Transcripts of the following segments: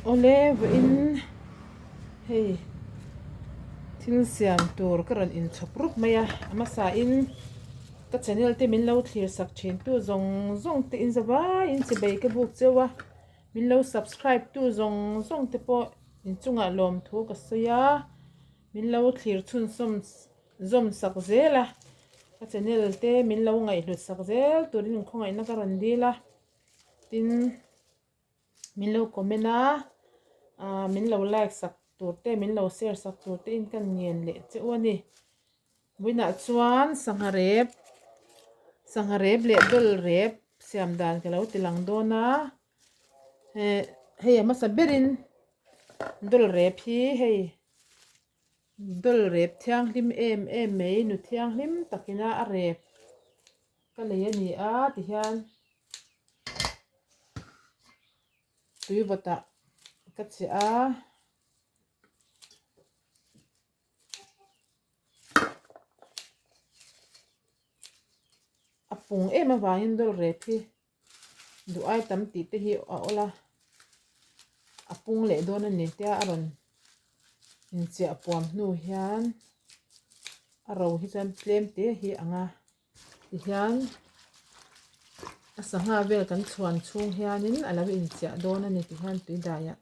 Awle vawiin hei thil siam tur ka rawn inchhawp rup mai a, a hmasa in ka channel te min lo thlir sak thin tu zawng zawng te in zavai in chibei ka buk cheu a, min lo subscribe tu zawng zawng te pawh inchungah lawmthu ka sawi a, min lo thlir chhunzawm zawm sak zel a, ka channel te min lo ngaihhlut sak zel turin khawngaihna ka rawn dil a, tin min lo comment a ah min lo like sak tur te min lo share sak tur te in ka ngen leh che u a ni vawiinah chuan sangha rep sangha rep leh dawl rep siam dan ka lo ti lang dawn a eh hei a hmasa berin dawl rep hi hei. Dawl rep thianghlim em em mai nu thianghlim takina a rep ka lei a ni a tihian tui vawtah ka cheh a. A pung em avangin dawl rep hi Duh ai tam tih te hi a awl a, a pung leh dawn a ni tia a rawn inchiah puam hnu hian a ro hi chuan tlem te hi ang a tihian a sangha vel kan chhuan chhung hianin a lo inchiah dawn a ni tihian tui daiah.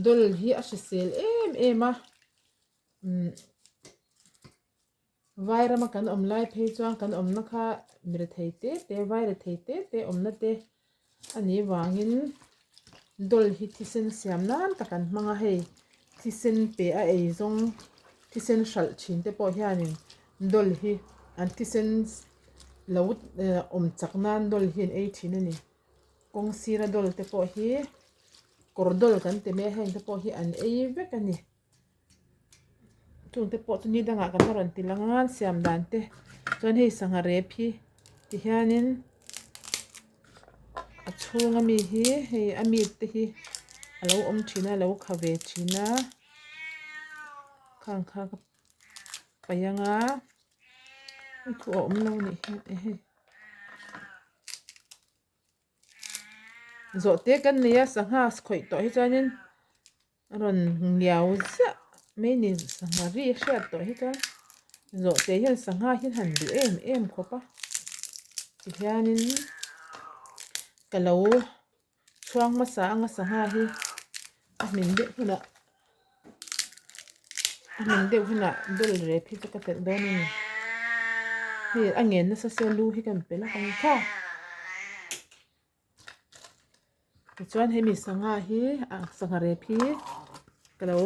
Dawl hi a hrisel em em a umm. Vai rama kan awm lai phei chuan kan awmna kha mi rethei te te vai rethei te te awmna te a nih vangin dawl hi thisen siam nan tak an hmang a hei thisen pe a ei zawng thisen hralh thin te pawh hianin dawl hi an thisen lo awm chak nan dawl hi an ei thin a ni kawng sira dawl te pawh hi kawr dawl kan ti mai a heng te pawh hi an ei vek a ni. Chungte pawh chu ni dangah kan la rawn ti lang a siam dan te chuan hei sangha rep hi ti hianin a chhung ami hi hei a meat te hi a lo awm thin a a lo kha ve thin a khang kha ka paih ang a hei khu a awm lo a nih hi e hei. Zawhte kan nei a sangha khawih tawh hi chuanin A rawn ngiau ziah mai ni sangha ri a hriat tawh hi chuan zawhte hian sangha hi an han duh em em khawp a tihianin ka lo chhuang hmasa anga sangha hi a hmin deuh hunah a hmin deuh hunah dawl rep hi chu ka telh dawn a ni hei a ngen nasa sia lu hi ka rawn pe lawk ang kha. Tichuan hemi sangha hi ah sangha rep hi ka lo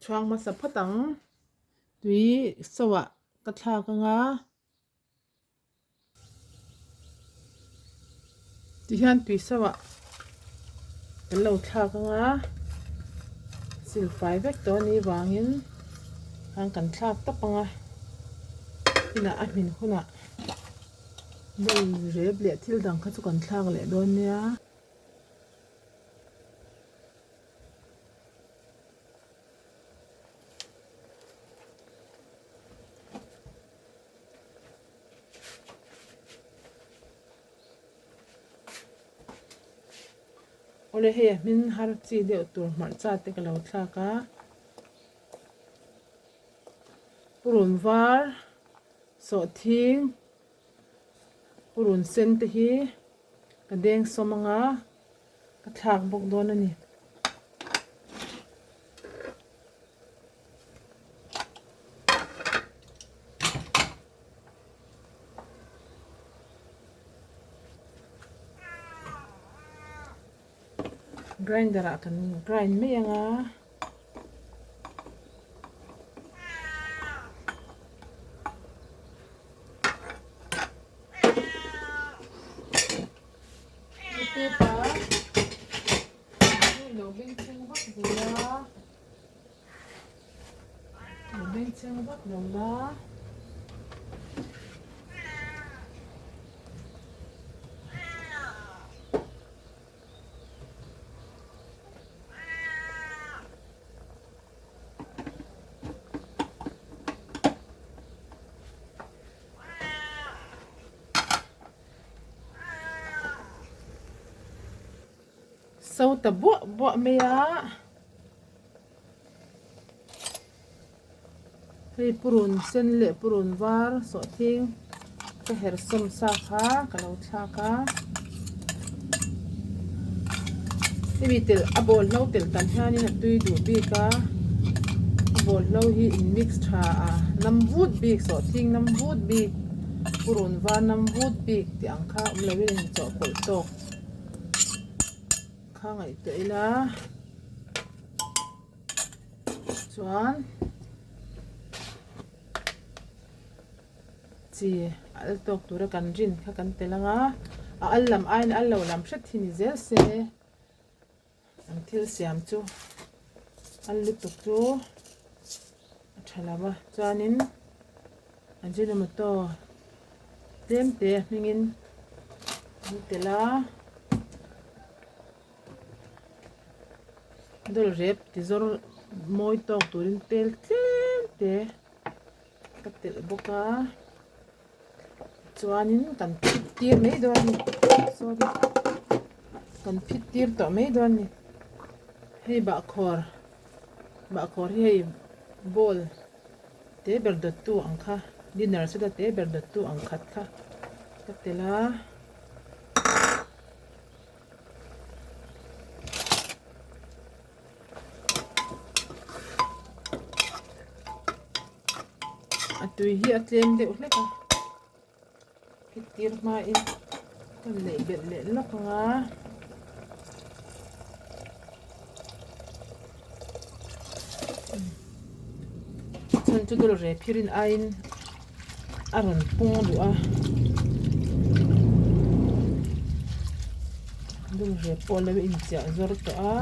chhuang hmasa phawt ang tui so ah ka thlak ang a tihian tui so ah kan lo thlak ang a silfai vek tawh a nih vangin khan kan thlak tawp ang a inah a hmin hunah. Bel rep leh thil dang kha chu kan thlak leh dawn nia. Awle hei a hmin har chi deuh tur hmarcha te ka lo thlak a. Purun var. Sawhthing purun sen te hi ka deng sawm anga ka thlak bawk dawn a ni. Grinder ah kan grind mai anga. So ta buah buah mai a. Hei purun sen leh purun var sawhthing ka her sawm sa kha ka lo thlak a. Hemi telh a bawlhlo telh tam hianin a tui duh bik a, a bawlhlo hi in mix tha a nam vut bik sawhthing nam vut bik purun var nam vut bik tih ang kha awm lovin a inchawhpawlh tawk kha ngaihtuah ila. Chuan chi a al tawk tura kan rin kha kan tel ang a, a al lam aiin al lo lam hret hi ni zel se an thil siam chu al lutuk chu a tha lo va chuanin Ajinomoto tlem te hmingin an tel a. Dawr rep ti zawr mawi tawk turin tel tlem te ka telh bawk a chuanin kan phit tir mai dawn a ni sorry kan phit tir tawh mai dawn a ni hei bahkhawr bahkhawr hi hei bowl te ber dawt tu ang kha dinner set a te ber dawt tu ang khat kha ka telh a. A tui hi a tlem deuh hlek a khitir hmain ka neih belh leh lawk ang a. Chhan chu dawlh reh phirin aiin a rawn pung duh a dawlh reh pawh a lo inchiah zawr tawh a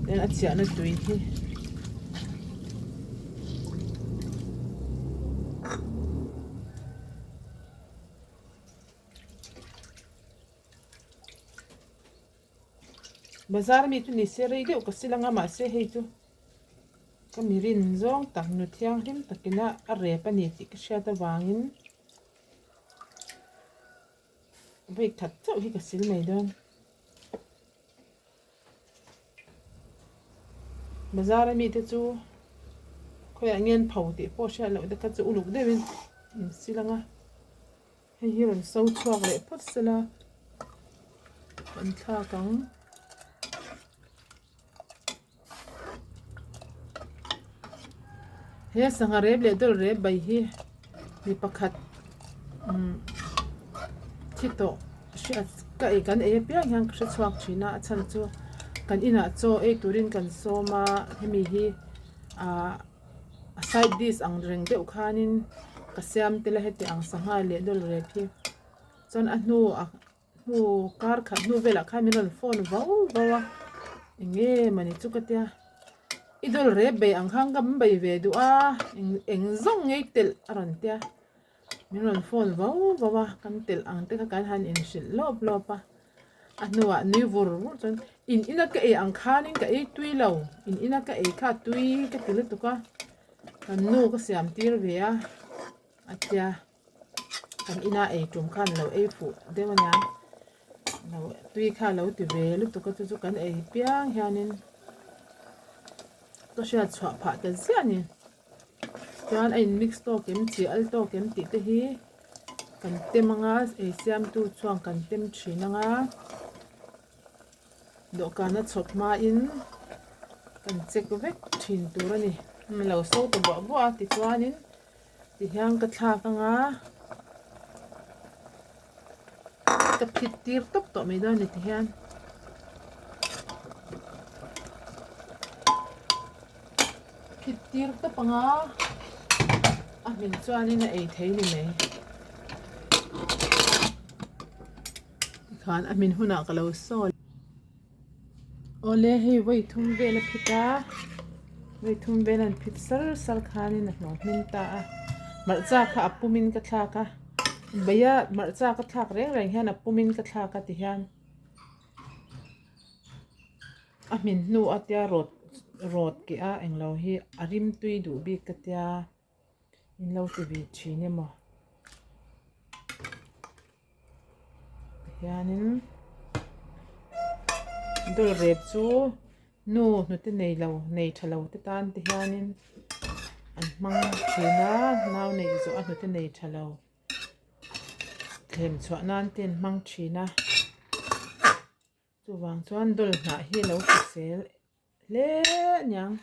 tin a chiahna tui hi Bazar mi chu ni se rei deuh ka sil anga mahse hei chu ka mi rin zawng tak nu thianghlim takina a rep a ni tih ka hriat avangin vawi khat chauh hi ka sil mai dawn. Bazar a mite chu khawiah nge an pho tih pawh hriat loh te kha chu uluk deuhin an sil anga. Hei hi rawn so chhuak leh phawt sela kan thlak ang. He sangha rep leh dawlh rep bai hi mi pakhat umm thi tawh hriat ka ei kan ei apiang hian ka hre chhuak thin a a chhan chu kan inah chaw ei turin kan sawm a hemi hi ahh. A side dish ang reng deuh khanin ka siam tel a heti ang sangha leh dawlh rep hi chuan a hnu a hnu kar khat hnu velah khan min rawn phone vau vau a eng nge mawni chu ka tia i dawlh rep bei ang khan ka bei ve duh a eng eng zawng ngei telh a rawn tia min rawn phone vau vau a kan telh ang te kha kan han inhrilh lawp lawp a. A hnuah nui vur vur chuan in ina ka ei ang khanin ka ei tui lo, in ina ka ei kha tui ka ti lutuk a, kan nu ka siam tir ve a, a tia kan ina ei tum khan lo ei fuh deuh ania, lo tui kha lo ti ve lutuk a chu chu kan ei piang hianin ka hriat chhuah phah ta ziah a ni. Chuan a in mix tawk em chi al tawk em tih te hi kan tem anga ei siamtu chuan kan tem thin anga dawhkan a chhawp hmain kan check vek thin tur a ni lo so ta buah buah a tichuanin tihian ka thlak anga ka phit tir tawp tawh mai dawn a ni tihian. Phit tir tawp anga a hmin chuanin a ei thei ni mai. Tikhan a hmin hunah ka lo sawi. Awle hei vawi thum vel a phit a, vawi thum vel an phit sar sar khanin a hnawh hmin ta a. Hmarcha kha a pumin ka thlak a, beia hmarcha ka thlak reng reng hian a pumin ka thlak a ti hian. A hmin hnu a tia rawt rawt keh a englo hi a rim tui duh bik ka tia in lo ti ve thin emaw tihianin. Dawl rep chu nu hnute nei lo nei tha lo te tan te hianin an hmang thin a nau neih zawh a hnute nei tha lo thlem chhuah nan te an hmang thin a chuvang chuan dawl hnah hi a lo hrisel hle aniang.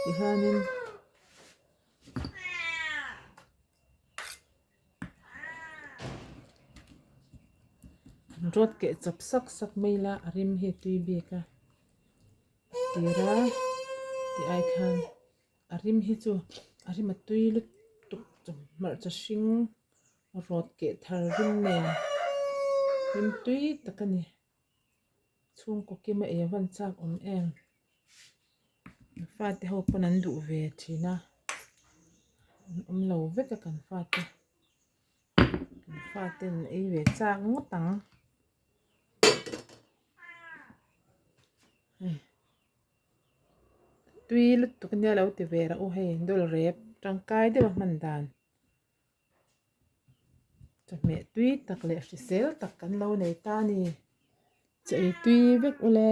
Tihianin rawt keh chawp sak sak mai la a rim hi a tui bik a tira tih ai khan a rim hi chu a rim a tui lutuk hmarcha hring rawt keh thar rim nen rim tui tak a ni. Chhungkaw kima ei a van chak awm em? Fate ho pawn an duh ve thin a, an awm lo vek a kan fate, kan fate an ei ve chak ngawt ang. Hei tui lutuk ania lo ti ve reuh hei dawl rep tangkai deuh a hman dan. Chawhmeh tui tak leh hrisel tak kan lo nei ta a ni. Chaw ei tui vek ule.